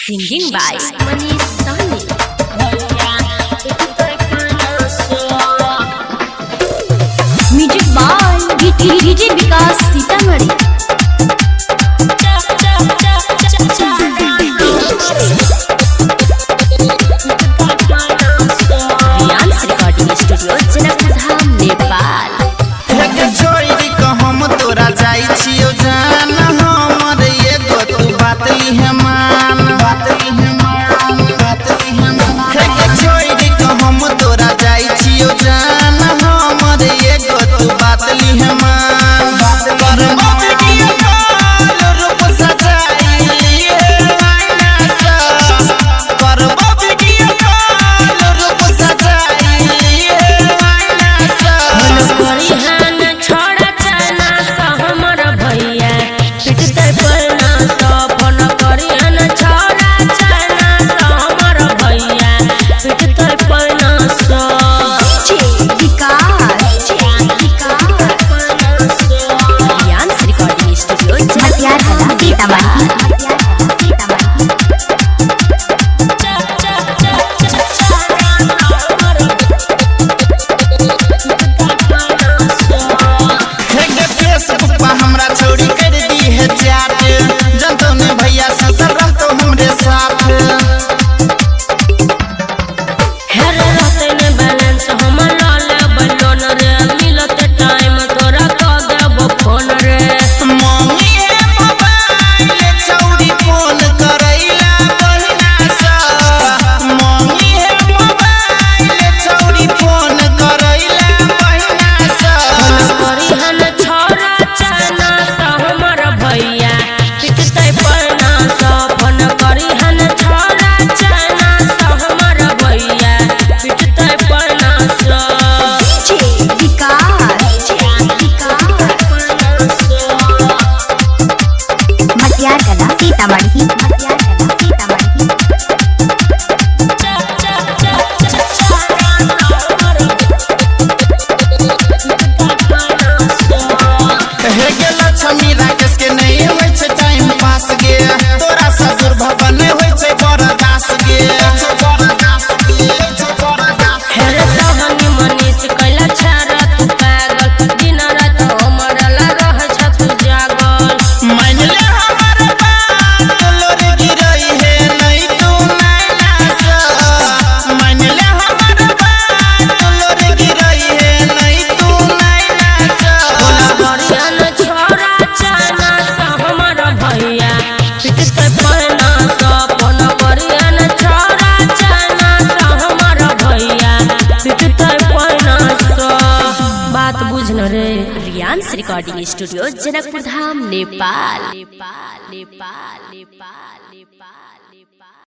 Singing by Manish Sahni. Music by DJ Vikas Sitamarhi. Riyans recording studio Janakpur Dham Nepal. छोड़ी के हम तोरा जाइ छियो जान, हमर एगो तू बात लिहे मान, बात लिहे मान, बात लिहे मान। हे छोड़ी के हम तोरा जाइ छियो जान, हमर एगो तू बात लिहे मान। पर वीडियो कॉल रूप सजाई लिए आईना सा, पर वीडियो कॉल रूप सजाई लिए आईना सा। परिहान छोड़ा चना सा हमर भैया पिटते पड़ना सा, फोन करिहन छोड़ा चना सा हमर भैया पिटते पड़ना सा। DJ Vikas Riyans recording studio Janakpur Dham Nepal. हे फेसबुक पर हमरा छोड़ी कर दी है चैट, जनतो ने भैया ससुर रहतो हमरे साथ। हेर रहते ने बैलेंस हमर ल लेबै लोन रे, मिलत टाइम तोरा क देबो फोन रे। मम्मी हे मोबाइल चौड़ी फोन करैला बहिना सा, मम्मी हे मोबाइल चौड़ी फोन करैला बहिना सा। परिहन छोरा चना सा हमर भैया पिटते पड़ना सा, फोन करिहन छोरा चना सा हमर भैया पिटते पड़ना सा। DJ Vikas Matiyarkala Sitamarhi Matiyarkala Sitamarhi. हे गे लक्ष्मी राकेश के नहीं होइ छै टाइम पास गे, तोरा ससुर भवन होइ छै बरदास गे, बरदास गे, बरदास। हेर सहनी मनीष कैला छारा तू पागल, दिन रात हमर ला रह छ तू जागल। मान ले हमर बात लोर गिरई है नहीं तू नैना सा, मान ले हमर बात लोर गिरई है नहीं तू नैना सा। परिहन छोरा चना सा हमर भैया पिटते पड़ना सा, फोन करिहन छोरा चना सा हमर भैया पिटते पड़ना सा। बात बुझ न रे। Riyans recording studio Janakpur Dham Nepal. Nepal Nepal Nepal Nepal.